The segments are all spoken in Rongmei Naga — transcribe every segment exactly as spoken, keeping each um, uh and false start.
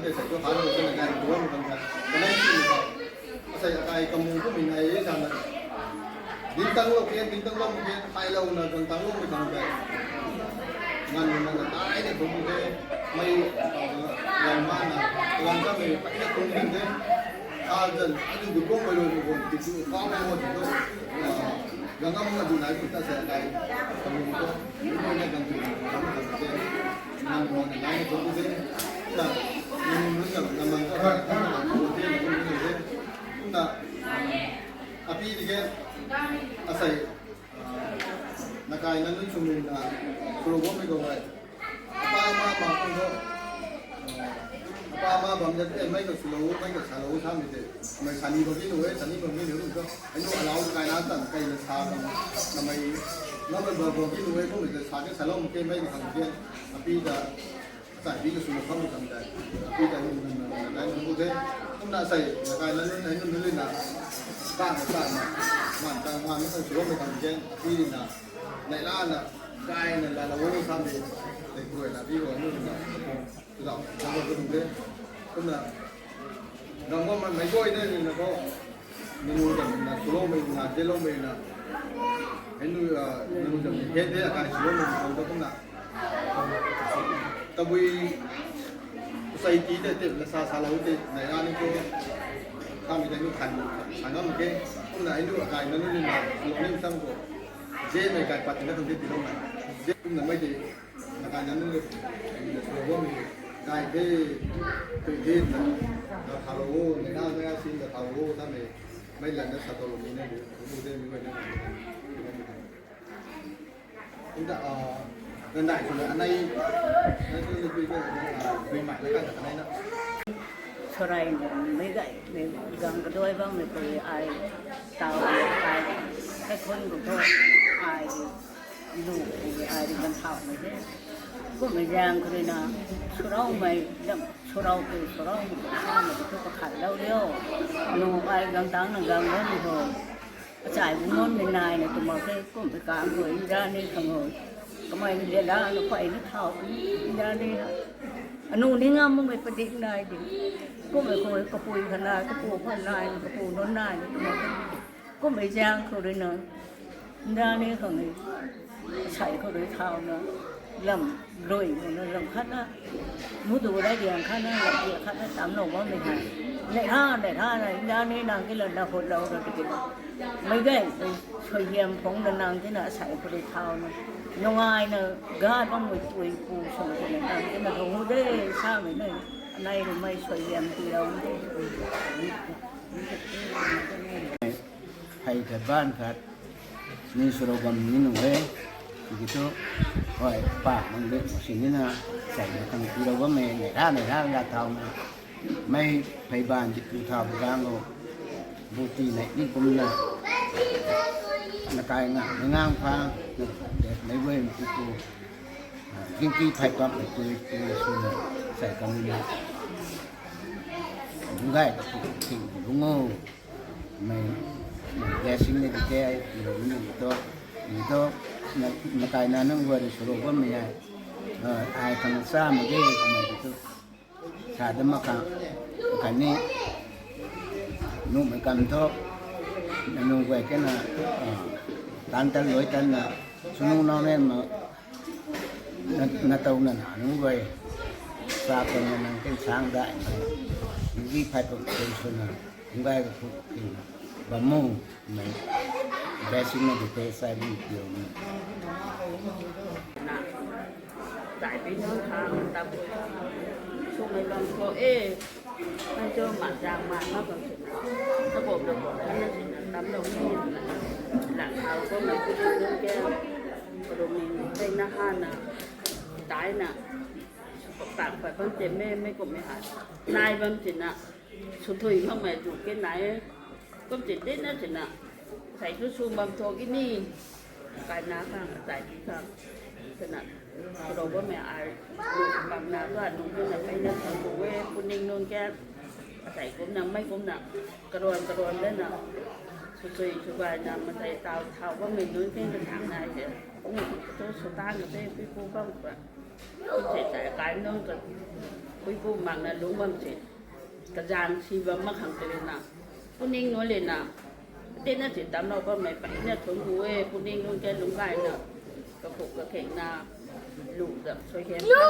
Asei tu han lo na gan duan kan ka. Kanai si ni ka. Asei akai kamu kumei nai e sana. Dintang lo ke, dintang lo ke, hai lo na dintang lo mi kan ka. Ngan na na tai na kum ke. Mei, ngan ma na, ngan ka mei, pai na kum ke. Sa zan, adu du kong mei lo du kong, ti tu, kong mei lo du kong. Gang am na du nai tu ta sa kai. Kamu ko, ni ko na gang tu, kamu kan ke. Nang mo na nai ko tu de. Na, nang mo na nang mang ka, nang mo de, nang mo de. Na, api di ke, asei, ah, nakai na nun sumui na, suru bo mi ko bai. Apa ma bam ko. Apa ma bam de, eh, mei ko sulu, mei ko salu sa mi de. Mei sani ko ki nu, eh, sani ko ki nu ko. Ai nu alau kai na tan, kai na sa ko. Na mei, na mei ba ko ki nu, eh, ko mi de sa ke salu mo ke mei ko kan ke. Api da, sa bi ko sulu kam kan da. Api da ni na na na na ko de. Kum na sai, na kai na nun, ai nun nun na. Ba na ba na. Man ta man ko sulu mo kan ke. Api na. Nai la na. Kai na la la wo sa mi. Te ko na bi wo nun na. Zau, zau ko de. Kumna, gang ko man mei goi de ni na ko. Minu dam na, sulu mei na, zelo mei na. Hei nu, ah, minu dam ni, he de, akai sulu mei na, kumna. Tabui, society de, de, na sa, sa lau de, na ya ni ko. Kami de nu kan, sa ngam ke. Kumna, hei nu, akai na nu ni na, sulu ni sam ko. Je mei kai pat na kan de, de lo na. Je kumna mei de, Nakai na nunc le, na sua bam mi, nai the, tui the na, na thau lo, na na na sin na thau lo, ta mei, mei lan na sa to lo mi na, bu bu de mi na. Inda, ah, na nai sua anai, na tu le tui de, ah, tui mai na kan na kanai na. Sarai mei gay, mei gang kaduai bam mei tui ai, tau ai, ai, kaikhun gu thu, ai, lu, ai, ai, gan thau mei the. Kummei zaeng khou rui na, swrau mei, dam, swrau tu, swrau mei, sa mei tu pakhat lou riu. Nu ai gang tang na gang lou ni ho. Achai bu nunc mei nai na tu mak the, kummei kang khou, inda ni khang ho. Kamei ni le la, na pei ni thau, inda ni. Anu ni ngam mei padik nai di. Kummei khou, kapui kha nai, kapu kha nai, kapu nunc nai na tu mak the. Kummei zaeng khou rui na, nda ni khang ni, sai khou rui thau na, lam rui khou na, lam khat na, mu tu rai diang khat na, lam diang khat na, tam lou bam mei hei. Nei ha, nei ha, nei, nda ni nang ki la, na hut lou na, tiki na. Mei gay, mei suaihiam phungc na nang ki na, sai khou rui thau na. Nungai na, ga bam mei tui pu, sung khou na, nang ki na, hou de, sa mei na, anei rui mei suaihiam tii lou de. Hei khat ban khat ni swrau bam ni nu e. Tiki tu, hoi, pa mang de, si ni na, sai na kang tirou bam e, nei ra, nei ra, la thau na. Mei phey ban ki tu thau bu gang o. Bu ti nei ni kum na. Na kai nga, na ngang pha, na, de, nei wei tu tu. Ah, ging ki phey pap tu tu, tu, su na, sai kam ni na. Gai ka tu, ting, lung o. Mei, mei blessing ni di te, ai, ni, ni, ni to, ni to, na, na kai na nunc guay rui swrau bam mei ai. Ah, ai khang sa mei de, mei tu. Sa de mak khang, khatni, nuhmei kam thu, na nunc guay ke na, ah, tan tan lui tan na, sunu nau nen ma, na, na tow na na nunc guay, sa khou na nang ken sang dai na, ngi phat khou ken sw na, ngai khou ken bam mu, mei, blessing na di te sai bam kiu na. Na, zai pi nunc khang, tap, sw mei bam khou, e, Hei cho ma zang ma ma bam sina. Tabop tabop na sina, tam lou ni na. Lang thau ko mei ku ding ding ke. Karu mei mei na ha na. Dai na. Pak pat bam te mei mei kummei ha. Nai bam sina. Sw thui mak mei tu ke nai. Kum ti di na sina. Sai tu sw bam tho ki ni. Kai na khang, sai ti khang. Sina. Karu bam mei ai. Bam na tu a nung tu na kai na khang tu we. Puning nung ke. Asei kumna, mei kumna, karuan karuan de na, sw thui sw bai na, masei tau thau bammei nunc thing kathang nai se, kum tu sw tan ka the, pui pu bam khou, Kum se tei kai nunc ka, pui pu makna lungc bam se, kazang si bam mak khang tei na, puning nunc le na, tina si tamlou bammei peyna thun hu e, puning nunc ke lungc gayna, kakhuk kakheng na, lu da sui he na,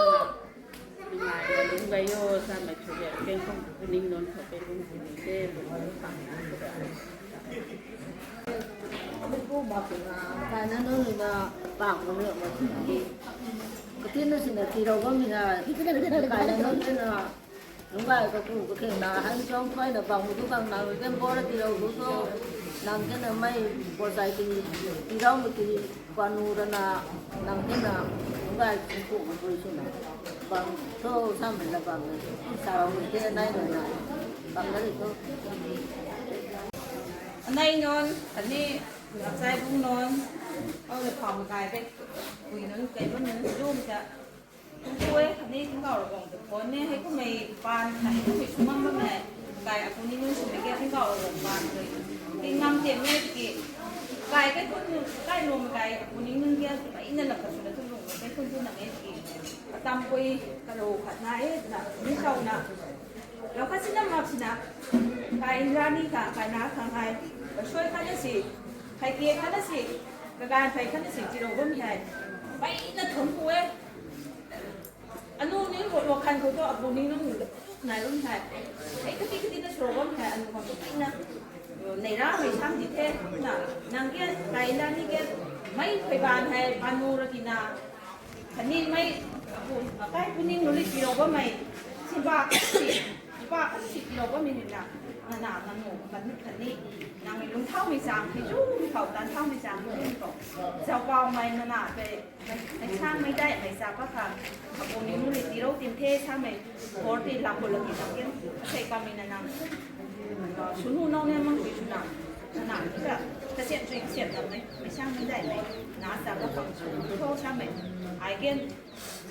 ngai na lungc gay o, samei sui he, keng kum puning nunc khou keng kum puning te, lungc bam khang na, Pu mak na, kai na nunc na, pang mak na, katina sina tirou bammei na, kai na nunc na, nungai kaku kakheng na, han chong kai na bang tu kang na, ken bora tirou tu tu, nang ken na mei bor sai ti, tirou mei ti, panu rana, nang ken na, nungai kaku kaku suna, bang tu samei na bang, sarou mei ken nai na, bang na ri tu. Anei nunc, khatni, Chai bung nunc, au le pham kai pe, pui nunc, kai bam nunc, zoom ta. Kum pui, khatni tingkauh Ravguangc ta phone ne, hei kummei paan, hei kummei sumam bammei, kai apu ni nunc swmei ke tingkauh Ravguangc paan rui. Tingngam tiam e ki, kai kai thun, kai nuam kai apu ni nunc ke, kai na lam ka swna thun lung, kai thun thun na e ki. Atam pui, karu khat na e, na, ni kau na. Lou khat sina mak sina, kai na ni ka, kai na khang hei, kasuai khat na si, kai ke khat na si, kaganv phey khat na si, tirou bam hei. Peyna thun pu e. Anu ni ru ru khan khou tu apu ni nunc nai bam hei. Hei kati kati na siro bam hei, anu khang tu peyna, nei ra mei sam di the, na, nang ke, kai na ni ke, mei phey ban hei, panu ra ti na, khatni mei, apu, akai puning nunc li tirou bammei, simba si, simba si tirou bammei ni na, na, na, nang nu, khatni, khatni, nangmei lungcthaumei chang, hei chu, khou, tanthaumei chang, hei chu, khou. Zaupaumei na na, tei, mei, mei sang mei dai, mei sa pa kha, apu ni nunc li tirou tim the, samei, bor ti lam bu lam ti lam ken, asei kamei na nang, sunu nau ne mang ti suna, na na, ka, kasiam chui kasiam lam mei, mei sang mei dai mei, na sa pa kha, sunu tho samei, ai ken,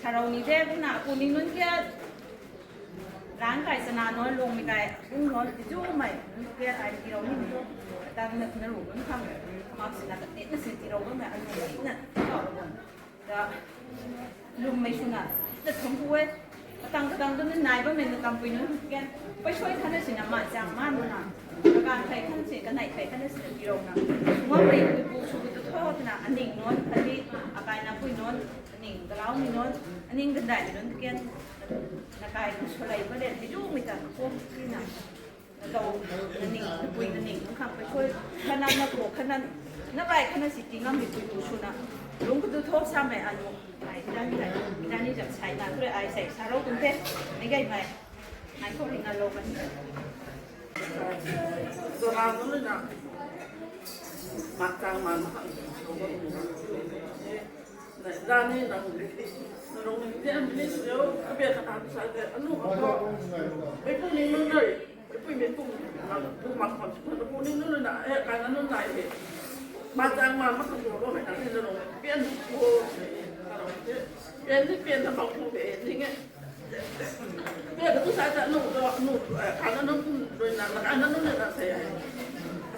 sarou ni de, na, apu ni nunc kia, Lang kai chana nunc lungmei kai, bung nunc ti zumei, nunc ke ai tirou ni tu, tang na, na ru nunc khang, mak sina katit na si tirou bammei, anu katit na, tirou bam. Ta, lwmmei swna, ta thum pu e, katang katang tu nunc nai bammei na kampui nunc ken, pei suai khat na sina ma chang ma nunc na, kaganv phey khat na si, kanei phey khat na sina tirou na, sungam rei pui pu sw tu tho tina, aning nunc, khatni, akai na pui nunc, aning kalaumei nunc, aning gandaimei nunc ken, na kai na swlei pa de, hei zumei ta, kum tina, na dou, na ning, na pui na ning, nunc khang pei suai, khat na na kho, khat na, na bai khat na si ti ngam di pui pu swna, lungc kadu tho samei anu, ai, dani dai, dani zam sai na, tu ai sai, sarou tum the, mei gaymei, ai khou ri na lou kan. Zona nunc na, mak chang man, Zani nang, nang rong ni tian ni sw, kabia khat sa te, anu khou, mei pu ning nunc rui, mei pui mei pu, nang pu mak khou, nang pu ning nunc rui na, e, kai na nunc nai he. Ma chang ma, ma khang pu rui na, ni nang rong, pian pu, nang rong te, pian ni pian na bang pu he, ni nge. Pian tu sa ta nu, nu, e, kai na nunc pu rui na, na kai na nunc rui na sa e.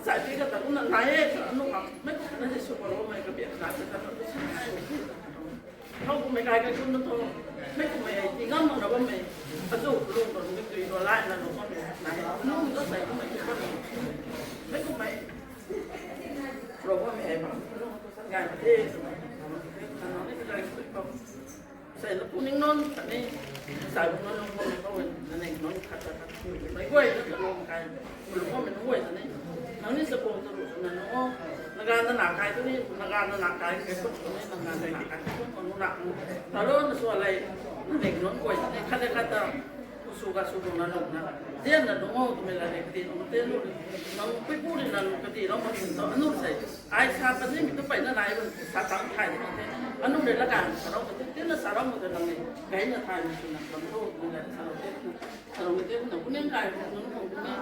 Sa ti ka ta pu na, nai e, nu ma, mei pu na ni sw pa rui, mei kabia khat sa ta nu, sa e. Khou kummei kai kai kum na tho, mei kummei ai ti ngam mak na bammei, azu lung tho, mei tui tho lai na lung bammei, nai, lung tho sai kummei ti bammei, mei kummei, ro bammei ai bam, lung tho sa ngai ma the, sa nang ni kai tui khou, sai na pu ning nunc, sa ni, sai pu nunc lung bammei khou, na ning nunc khat ta khat, mei guay na ta lung kai. Lungc bammei nunc guay ta ni. Nang ni sa kum ta ru na nunc o. Naga na na kai tu ni, naga na na kai kai tu ni, naga na na kai tu ni, nunc na. Talo na sua lei, na ning nunc guay ta ni, khat le khat ta, ku su ga su lung na lung na. Dian na nunc o, tu mei la ni kati nunc te nunc. Nang pui pu ni na nunc kati nunc ma nunc ta, anu sei. Ai sa ta ni mi tu pei na nai, sa tang thai ni te. Anu le la gan, sa rau ta ti, ti na sa rau ma ta nang ni. Gai na thai ni tu na, bam tu, tu mei la sa rau te. Arong te na kuning kai nunc khou kuning,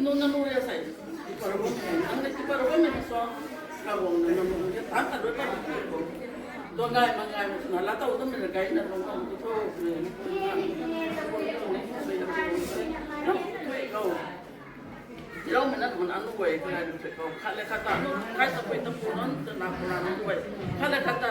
nunc na nu ya sai. Tiparabam, nang na tiparabam na so, ka bong na nunc khou tan ka doi pa. Don ngai ma ngai ma na la tau tam na kai na nunc khou tu tho. Tirou mei na nunc anu guay kai na tu tho. Khat le khat ta nunc kai ta pui ta pu nunc ta na pu na nunc guay. Khat le khat ta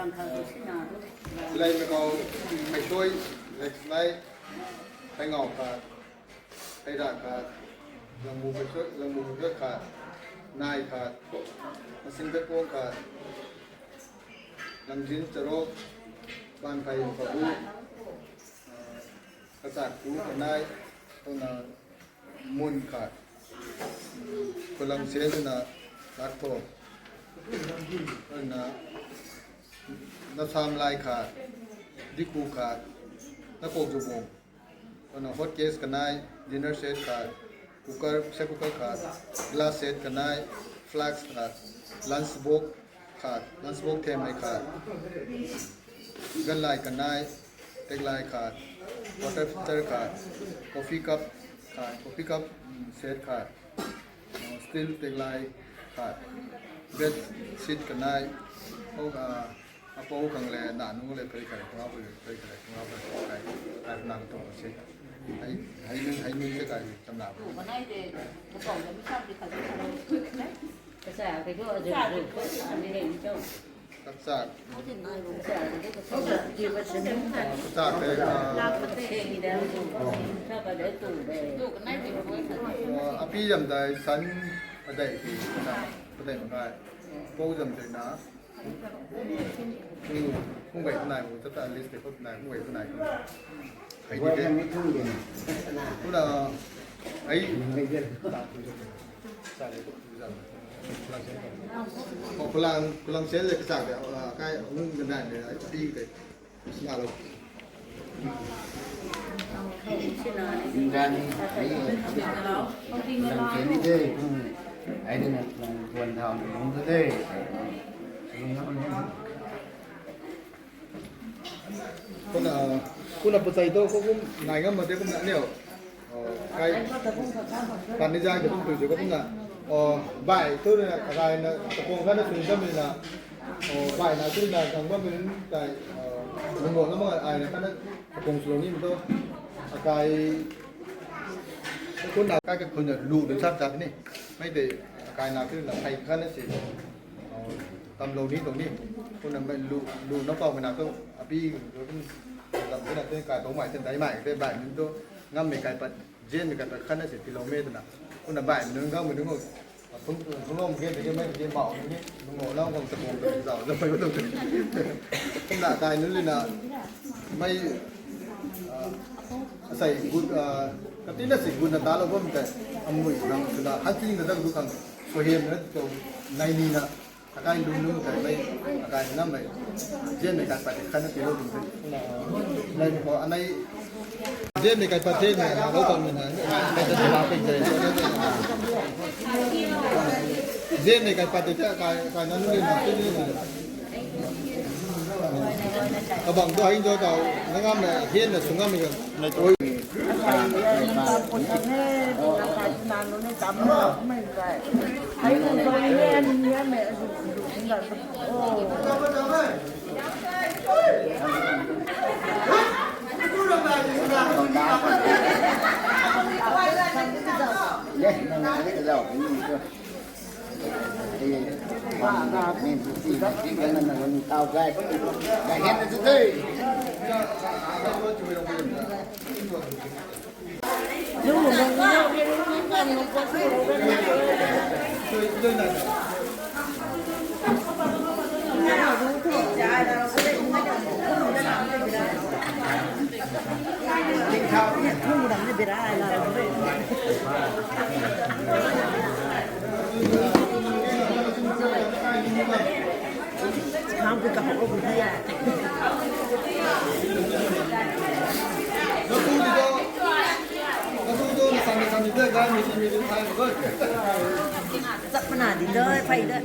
Rang khang tu sina tu. Lei mei kau, mei sui, lek lai, pei ngau khat, pei ra khat, langmu mei sui, langmu mei sui khat, nai khat, masing pei puang khat, langzin charok, ban kai yung kabu, kachak tu kanai, tuna mun khat, kulang sen na, lak tho, na, na sam lai khat, diku khat, na kok zubung, tuna hot case kanai, dinner set khat, cooker, pressure cooker khat, glass set kanai, flask khat, lunch box khat, lunch box them mei khat, ganlai kanai, teklai khat, water filter khat, coffee cup khat, coffee cup, mm, set khat, uh, steel teklai khat, bed sheet kanai, oh, uh, apou khang le, na nunc le, kari kari kung lau, kari kari kung lau, kari kari nang tu set. Hei, hei nunc, hei nunc se kai tam na. Kanai de, kapau le mi sam di khat. Kasa ke ko azu zu ko ni le ni chong. Kasa. Kasa ke ko. Kasa ke, ah, ah, api zam dai san adai ki, adai mangai. Pou zam dai na. Kung, kung gai nai, kung tata list de kung nai, kung gai nai. Ai di de. Kung na, ai. Ko kulang, kulang sel le kachak de, ah, kai, kung gai nai de, ai pi de. Sna lo. Ndan, ai, kulang sel de, kung, ai de na, kulang tuan thau, kung de. Kuna, kuna puchai to ko kum nai ngam ma te kum na neo. Oh, kai. Pan ni jai ko kum tu ko kum na. Oh, bai tu na kai na kong kana sung kam na. Oh, bai na tu na kang ba min tai. Oh, nungo na ma ai na kana kong slo ni to. Akai. Kuna kai ka kun lu de sap sap ni. Mai te kai na tu na kai kana si. Tam lou ni tuang ni, kumna mei lu, lu na pau mei na tu, api, lam tu na tu, kai pau mai, ten dai mai, te bai min tu, ngam mei kai pat, jen mei kai pat, khan na si, pilou mei tu na, kumna bai min nunc, ngam mei nunc, phung, phung lom gen, te mei, te mau, ni, nungo, lau, kong, tapong, te zau, zau, mei, tu, kumna kai nunc li na, mei, asei, gut, kati na si, gut na ta lou bam te, amui, nang, tu na, han ting na, tu khang, ko hem na, tu, nai ni na, Akai lung lung kai mei, akai nam mei. Jen mei kai pat khat na tilo ding the. Lai ko anai. Jen mei kai pat the na, na lo tang na, kai ta ba pe jai. Jen mei kai pat the, kai, kai na lung na, lung na. Kabang tu hing jo tau, na ngam na, hien na sungam mei. Chapna di doi, phai doi.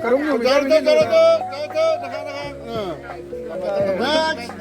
Karung nu. Next.